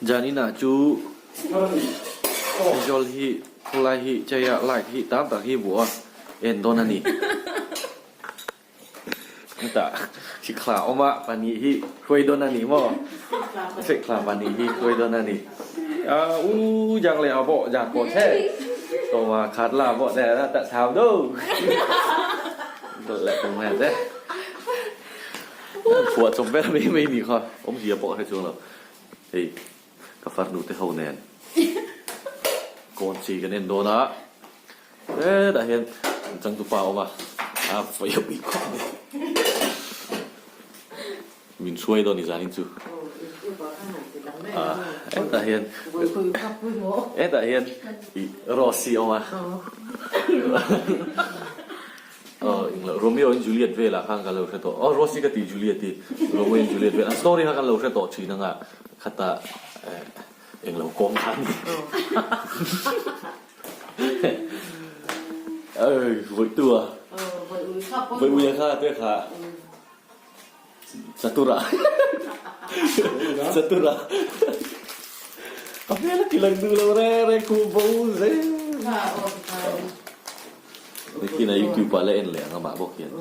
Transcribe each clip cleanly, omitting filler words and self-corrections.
Janina chu Aizawl hi khawlai hi chaia light hi tam tak hi buh a en dawn a ni. Hetah sikla awm a pahnih hi hruai dawn a ni maw? Sikla pahnih hi hruai dawn a ni. A u jak leh a bawh jak pawh che tawma khat la bawh te a ta thau do. Dawt leh tum nge te. Phuah chawp vel mai mai ni kha awmzia pawh hre chuang lo. Hei ka farnu te ho nen kawn chi kan en dawn a, hetah hian changtupa a awm a, a vawi a ui khawp mai. Min hruai dawn ni zanin chu. Hetah hian hetah hian Rosy a awm a. Aw englo Romeo and Juliet velah khan ka lo hre tawh aw Rosy ka tih Juliet i Romeo and Juliet vel a story kha kan lo hre tawh thin anga khata eh englo kawng kha ani oi vawi tu a vawi ui a kha te kha chatura chatura a hmel a ti lang duh lo reng reng khuh bo zel. Nikin a youtube ah la en leh ang amah bawk hian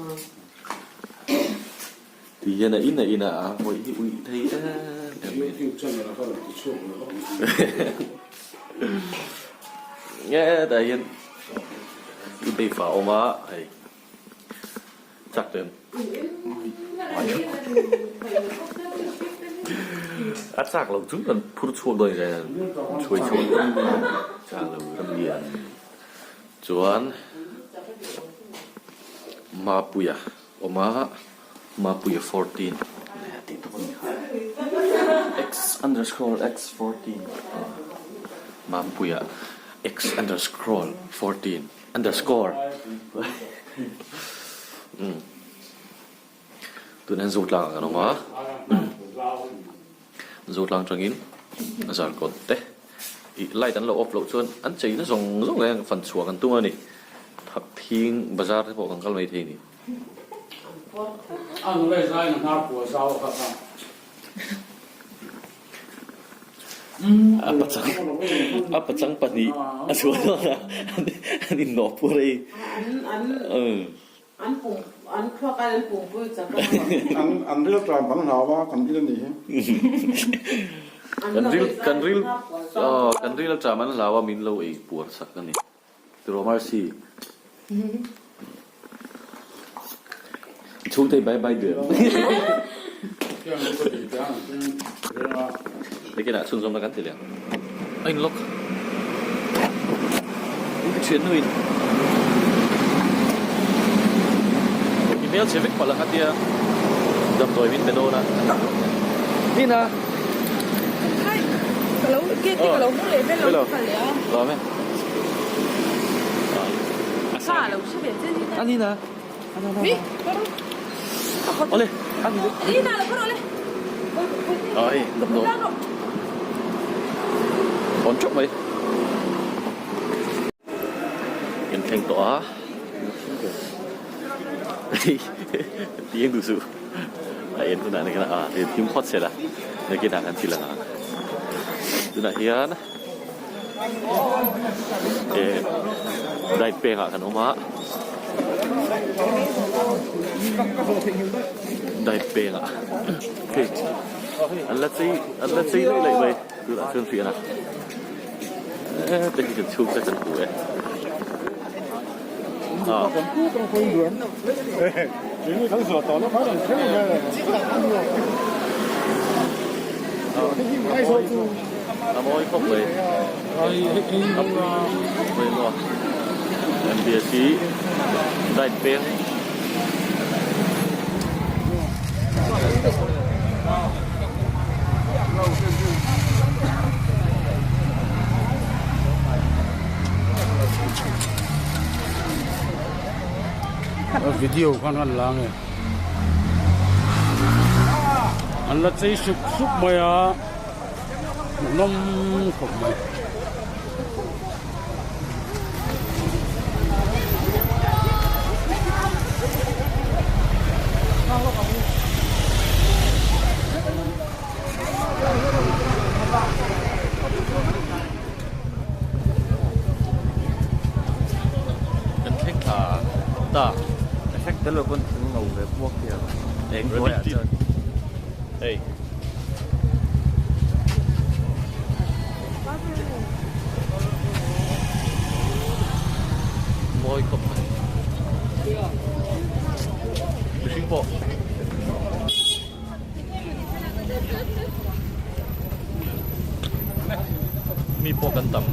ti hian a in a in a a hawih hi uih thei em em mai. Youtube channel a ka rawn ti chhuak leh vak Nge tah hian i beifa a awm a hei chak em. A chak lo chu kan phur chhuak dawn ni chhuai chhuak chak lo ram lian. Chuan Mapuia awm a, Mapuia 14 tih te pawh a ni kha. X underscore x 14 Mampuia x underscore 14 underscore umm tunah hian Zotlang ah kan awm a, Zotlang atangin Zarkawt te ih light an lo off loh chuan an chei na zawng zawng reng fan chhuah kan tum a ni. Thakthing bazar te pawh kan kal mai thei a ni. A pachang a pachang pahnih a chhuah dawn a an inhnawh pur a i. An pum an thluak a an pumpui chak a. An an ril tlan kan hlau a kan in a nih hi. Kan ril kan ril aw kan ril tlam an hlau a min lo ei puar sak a ni. Tiraw Mercy. Chhungte bye bye duh em. Nikinah chhunzawmna kan ti leh ang. A in lock. In ka thian nuin i hmel chhe vek palh ang a tia damdawi min pe dawn a. Nina. Hai ka lo gate te ka lo hmu leh vel lo ka leh a. Lawm e. Ka lo hre ve che Nina. A Nina. Mi ka rawh. Awle a ni le. Nina lo ka rawh le. Ai damdawi. Hawn teuh mai. Kan thleng tawh a. Ti eng duh suh. A en hunah ni khan a thim phawt se la nakinah kan ti lang ang. Tunah hian eh light pengah kan awm a. Light pengah hei an la chei an la chei laih laih mai tunah chuan fiahna hete hi kan chhungte kan hmu e. A mawi khawp mai MBS hi diet peng Video khan an la nge an la chei sup sup mai a hmuhnawm khawp mai. tel lo pawn thing ngo ve puak thei ang eng hnuaiah chuan. Hei. Mawi khawp mai. Mihring pawh. Mi pawh kan tam.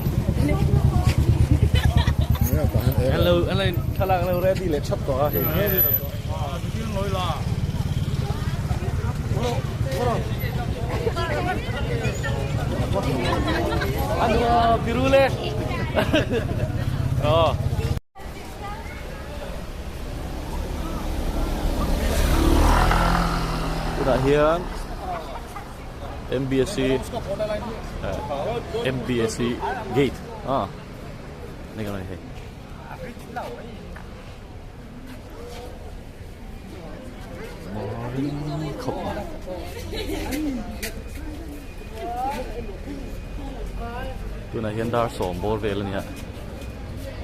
Hello, hello, thlalak lo ready leh thap tawh a. Ano, pirule. Oh. Tunah hian MBSC MBSC gate a ni ka hei. Mawi khawp mai. Tunah hian dar sawm bawr vel a ni a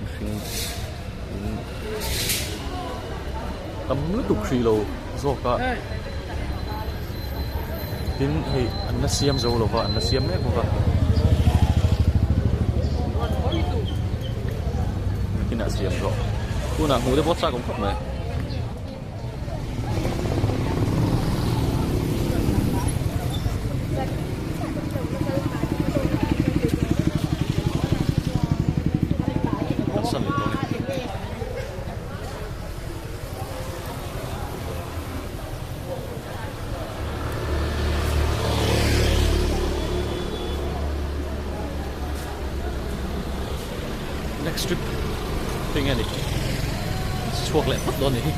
mihring in tam lutuk hrih lo zawk a tin hei an la siam zo lova an la siam mek bawk a nakinah siam rawh tunah hmuh te pawh chak awm khawp mai. Next trip eng nge ni chhuak leh phawt dawn ni hi.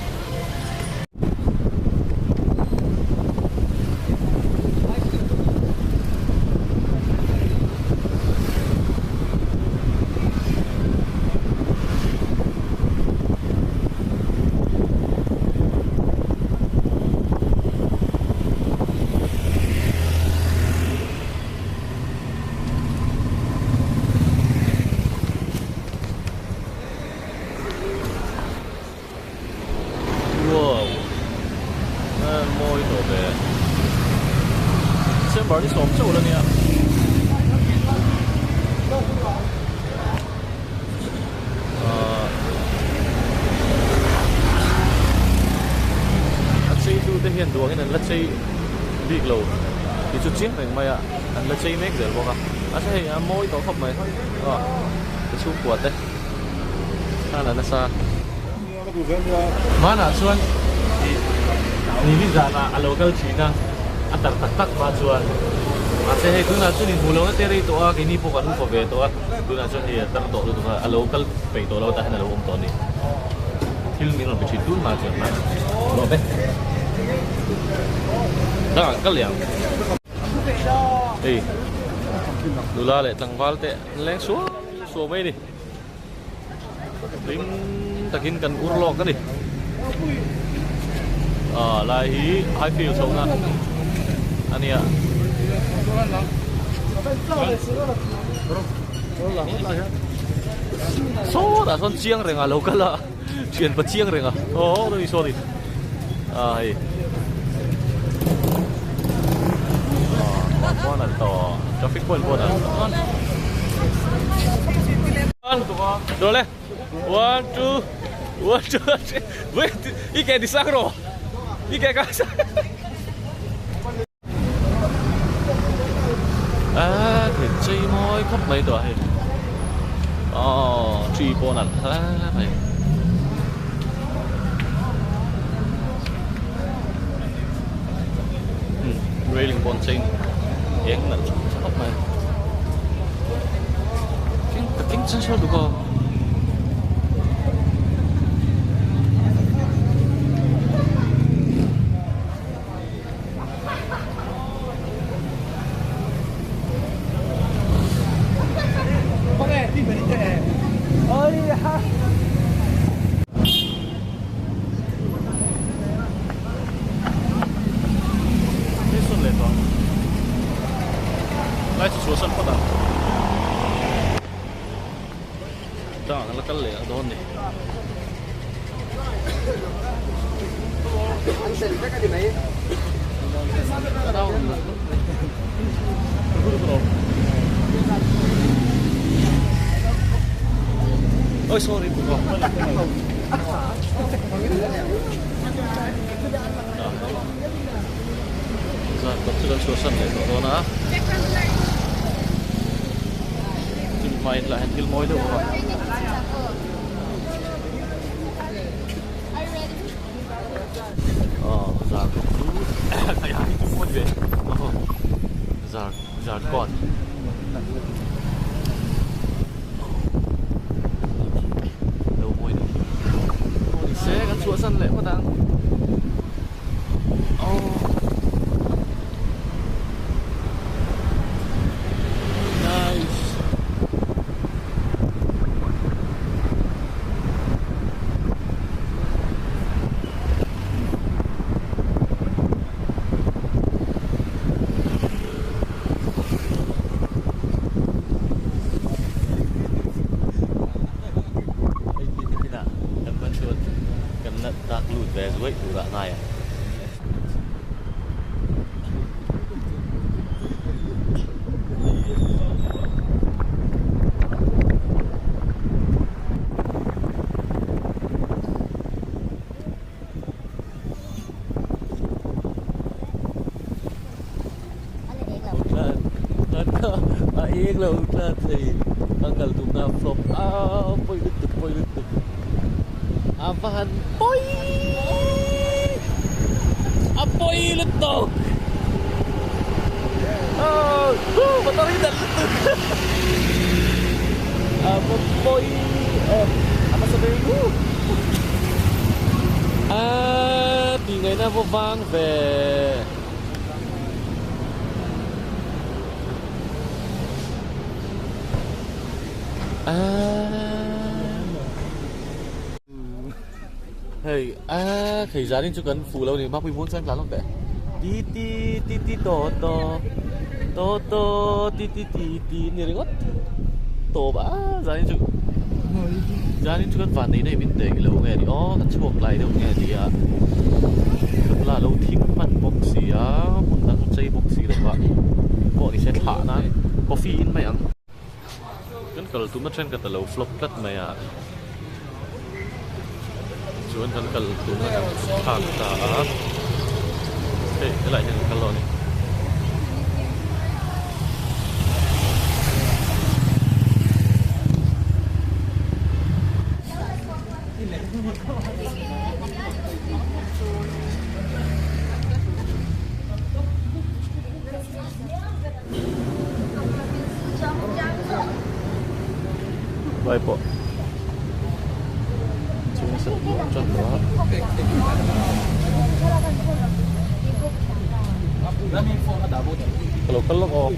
Wow a mawi tawh ve December ni sawm chauh la nia ahh a chei tu te hian duangin an la chei bik lo tih chu chiang reng mai a an la chei mek zel bawk a mahse hei a mawi tawh khawp mai aw ka chhungkua te khan a nasa. Hmanah chuan ih ni ni zanah a lo kal thin a, a tar tak tak hma chuan mahse hei tunah chuan inhmuh lohna te rei tawh a, keini pawh kan upa ve tawh a, tunah chuan hei a tar tawh lutuk a, a lo kal peih tawh lo tah hian a lo awm tawh a ni. Thil min rawn pe thin tun hma chuan lawm e. Dangah kal leh ang. Hei nula leh tlangval te an leng suau suau mai a ni. Hlim takin kan ur lawk a ni. Ah lai hi high field chhohna a nia. Sawtah sawn chiang reng a lo kal a thianpa chiang reng a aw sorry ah hei ah pawn an tawh traffic point pawn an Rồi lên. One, two, one, two, three. Wait, ike di sang ro. Ike ka sang. À, thì chơi moi khắp mấy tuổi. Ờ, truy po nè. À, mày. Railing bon chain. Eng nalh khawp mai. Keng ka keng chan saw duk a. Lai chu chhuahsan phawt ang. Tah kan la kal leh dawn ni. Ôi sorry Zan kawt chu kan chhuahsan leh tawh dawn a. Chumi hmain lah hian thil mawi deuh a awm a. Aw zar kawt chu hei hi chu mawi ve zar zar kawt. Lo mawi deuh hi. Se kan chhuahsan leh phawt ang. Nice. Dak lut ve zuaih turah ngai a. A eng lo tlat thei a kal tumna a flop a pawi lutuk pawi lutuk a va han pawi a pawi lutuk aw motor hi nalh lutuk a va pawi em a hmasa ber hi a tih ngaihna va vang ve. Hei a thei zan in chu kan fuh lo ni mapui muang chuan tlan lawk teh ti ti ti ti to to to to ti ti ti ti ni ringawt tawp a zan in chu zan in chu kan van nei nei min teh lo nge ni aw kan chhuak lai deuh nge ni a kan la lo thing hman bawk si a hmun dang chei bawk si lo va pawh ni se thlah nan coffee in mai ang. Kan kal tumna thenkhat a lo flop tlat mai a, chuan kan kal tumna kan thlak ta a, hei helaiah hian kan kal dawn a ni. Vai pawh chhung a set nuam tan tawh a. Ka lo kal lawk aw.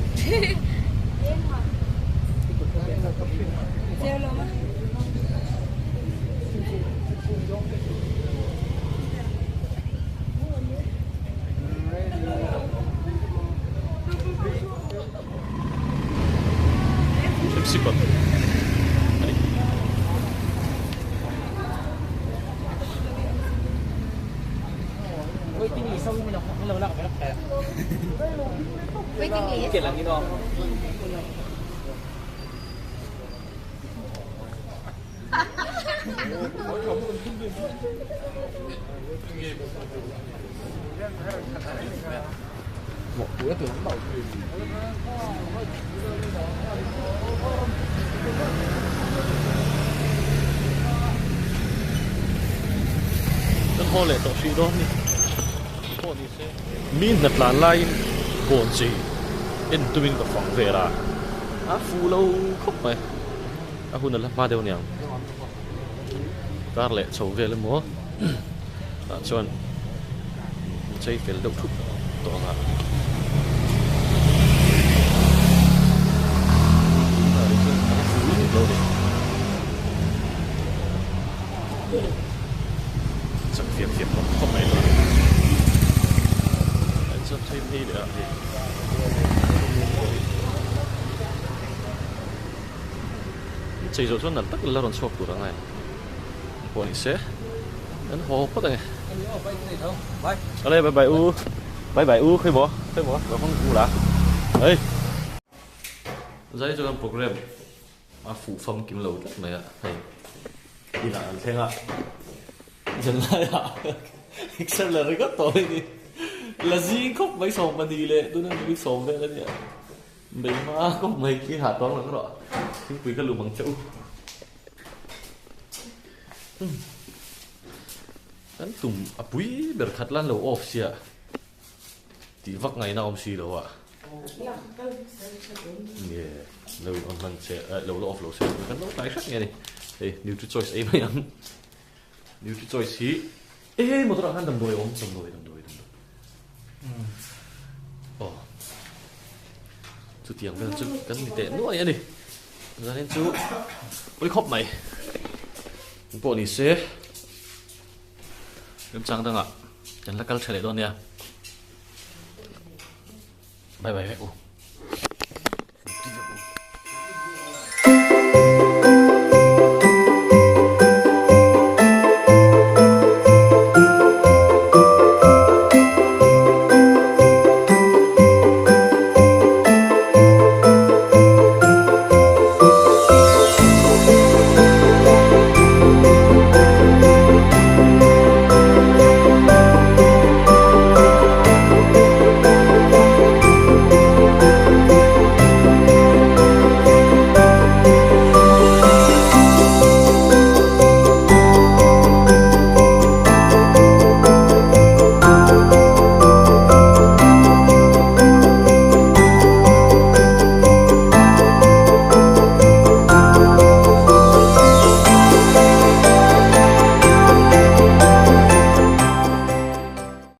Taxi kawt a ni. Kan haw leh tawh hrih dawn ni pawh ni se. Mi hna tlan laiin kawn chi en tumin ka fang vel a, a fuh lo khawp mai. A hun a la hma deuh aniang. Kar leh chho vel emaw tah chuan chei fel deuh thup tawh ang a. Chak fiam fiam khawp khawp mai dawn a ni. Chuan chei phei leh a hei. Chei zawh chuan nalh tak la rawn chhuak tur ang e pawh ni se. Kan haw phawt ange. Awle bye bye u. Bye bye u khawi maw khawi maw lo hawng u la. Hei. Zai chu kan program a fuh famkim lo tlat mai a hei inah an thleng a zanlai ah exer la ringawt tawh mai ni la zing khawp mai 12 leh tuna ni 10 vel ania bei hma khawp mai khi hah tawng lang rawh thingpui ka lum ang che u kan tum a pui ber khat lan lo off sia tih vak ngaihna awm si lo a. Nge lo an hman che lo la off lo se kan lo tlai hret nge ni hei nutri choice ei mai ang nutri choice hi e motor ah khan damdawi a awm damdawi damdawi damdawi aw chutiang vel chu kan ni teh nuai a ni zanin chu pawi khawp mai pawh ni se remchang dangah kan la kal tha leh dawn nia. Bye bye vek u. Ti vek u.